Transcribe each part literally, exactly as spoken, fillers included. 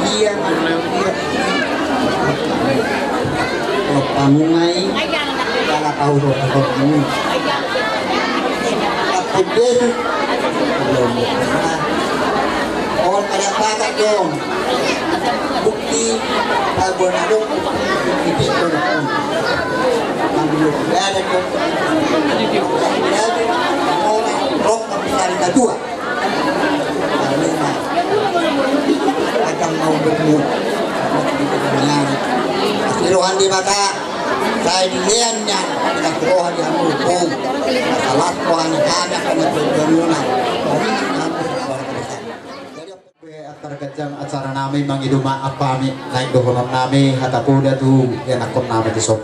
Ia, ia. Pamungai, ala pauro, pamungai. Apun Yesus. Belum. Oh, kada pakai dong. Bukti, labuan adong, bukti, bukti, bukti. Ambil lu, ada dong. Ada, orang, rok, tapi dari kedua. Akan mau bermu. Asli rohan di mata. Saya di lean, ya. Tidak rohan di ambil. Salah rohan di hana, karena berbangunan. Jadi, Be, antar ganjang acara nami mangido maaf hami, naeng dohonon nami hata poda tu ianakkon nami dison.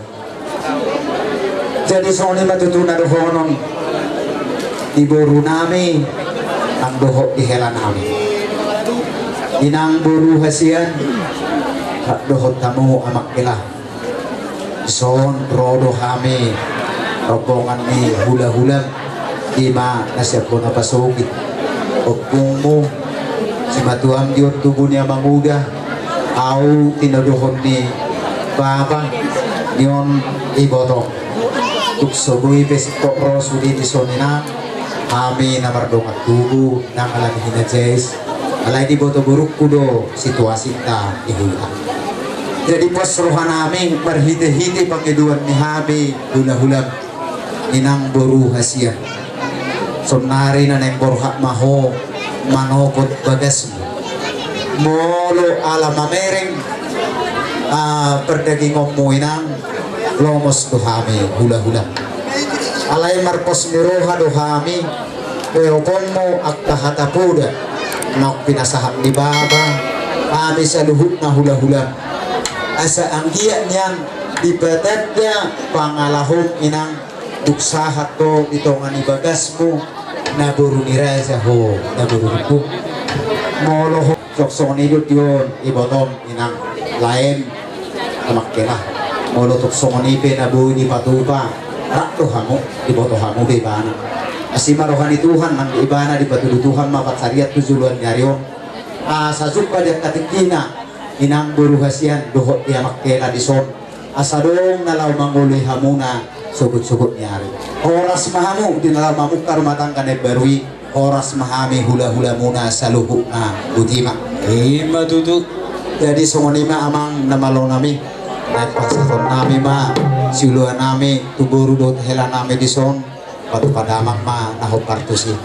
Jadi songon i ma tutu na dohonon di boru nami, nang dohot di hela nami. Inang boru hasian, rap dohot hamu amang hela. Dison ro do hami rombongan ni hula-hulam, i ma na sian bona pasogit. Ompungmu, simatuam di on tubu ni amanguda, ahu tinodohon ni bapa ni on ibotom. Tung so boi pe singkop ro sude dison inang, hami na mardongan tubu, nang alani hinajais, alai diboto borungku do situasinta i hula. Jadi pos rohanami marhite-hite pangidoan ni hami hula-hulam, inang boru hasian. Saonnari na naeng borhat ma ho manopot bagasmu. Molo ala mamereng, ah, pardagingonmu inang, lomos do hami hula-hulam. Alai marpos ni roha do hami, peoponmu angka hata poda naung pinasahat ni bapa, hami saluhutna hula-hulam. Asa anggiat nian dipatanda pangalahom inang, dung sahat ho di tonga ni bagasmu, na boru ni raja ho, na boru ni raja. Molo ho, songon i do di on ibotom inang, laen amang hela. Molo tung songon i pe na boi dipatupa, rap do hamu, diboto hamu do ibana. Asi ma roha ni Tuhan, nang di ibana dipatudu Tuhan ma pansarian tu joloan ni ari on. Asa jumpa di angka tingkina, inang boru hasian dohot di amang hela dison. Asa adong na laho mangoloi hamuna sogot-sogot ni ari. Horas ma hamu di na laho mamungka rumah tangga na imbaru i. Horas ma hami hula-hulamuna saluhutna, botima. I ma tutu. Jadi songon i ma amang na malo nami, na pasahaton nami ma siulaon nami tu boru dohot hela nami dison. Patupa damang ma na hombar tusi.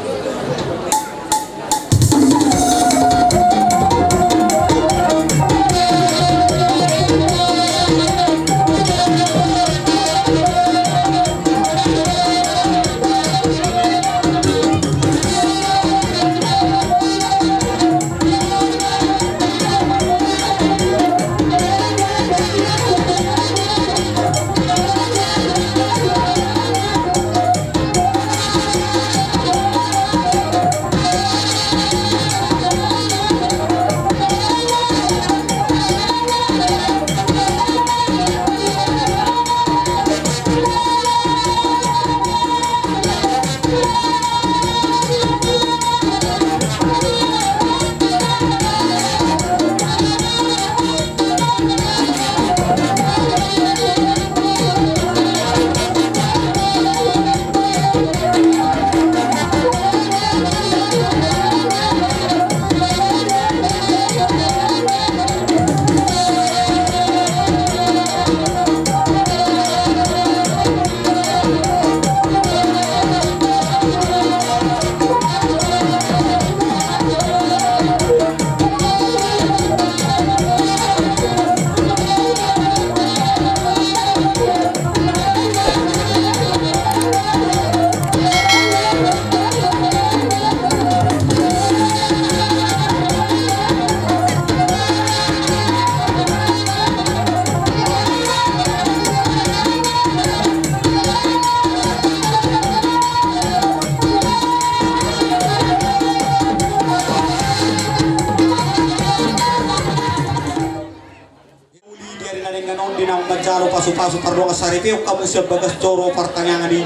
Na denggan on di na manjalo pasupasu pardongansaripeon hamu sian bagas joro partangiangan i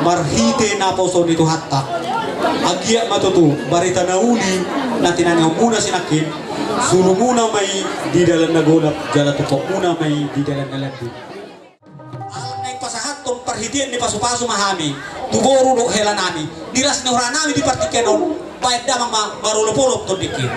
marhite naposo ni Tuhanta. Anggiat ma tutu barita na uli na tinangianmuna sinangkin, sulumuna ma i di dalan na golap jala tungkotmuna ma i di dalan na landit. Ala naeng pasahathon parhitean ni pasupasu ma hami tu boru dohot helanami. Di las ni huranami di partingkian on, baen damang ma marolopolop tondingki.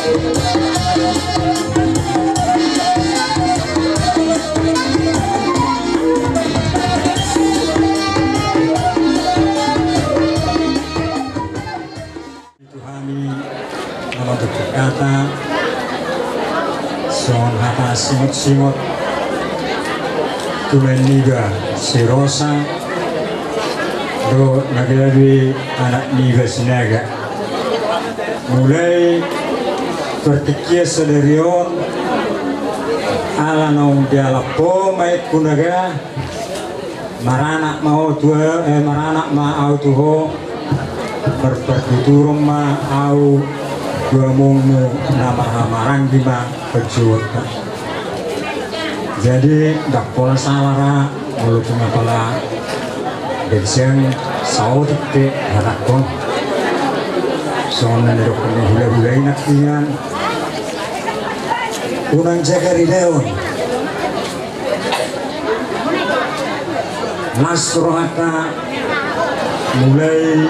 Tu hami na mandokkon hata, songon hata singot-singot, tu lae niba si Rosa dohot na gabe anak niba Sinaga. Mulai partingkian sadari on, ala naung dialap ho ma ingkon naga, maranak ma ho tu, eh, maranak ma ahu tu ho, marpartuturon ma ahu tu amongmu na marhahamaranggi ma panjouonta. Jadi ndang pola sala ra, walaupun apala ganjang saotik pe hatangkon. Songon na nidokkon ni hulahula i nangkiningan, unang jaga ridaon. Las rohanta mulai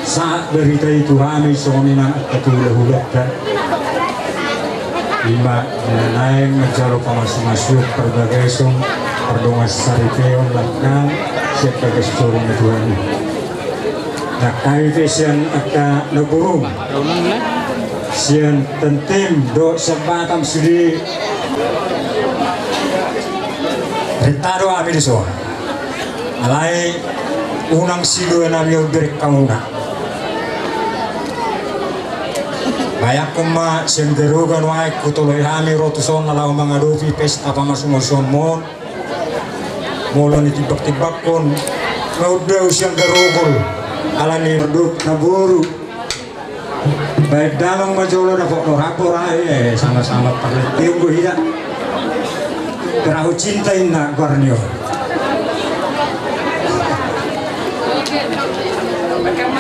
sahat barita i tu hami songon i nang angka tu hulahulanta. Ima na naeng manjalo pamasumasuon parbagason pardongansaripeon langkang sian bagas toru ni Tuhan i. Nangkaning pe sian angka na burung, sian Tantem dohot sian Batam sude, renta do hami dison. Alai unang silua nami on bereng hamuna. Bayangkon ma sian Garoga nuaeng hutoloi hami ro tuson na laho mangadopi pesta pamasumasuonmon. Molo nitimbaktimbakkon, nga undau sian garogol, ala ni marduk na boru. Baen damang ma jolo dapot do rapor ae, eh, sama-sama parlentiong do hita. Perahu cinta inna goar ni on.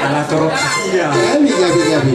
Ala torop setia. Gabe, gabe, gabe.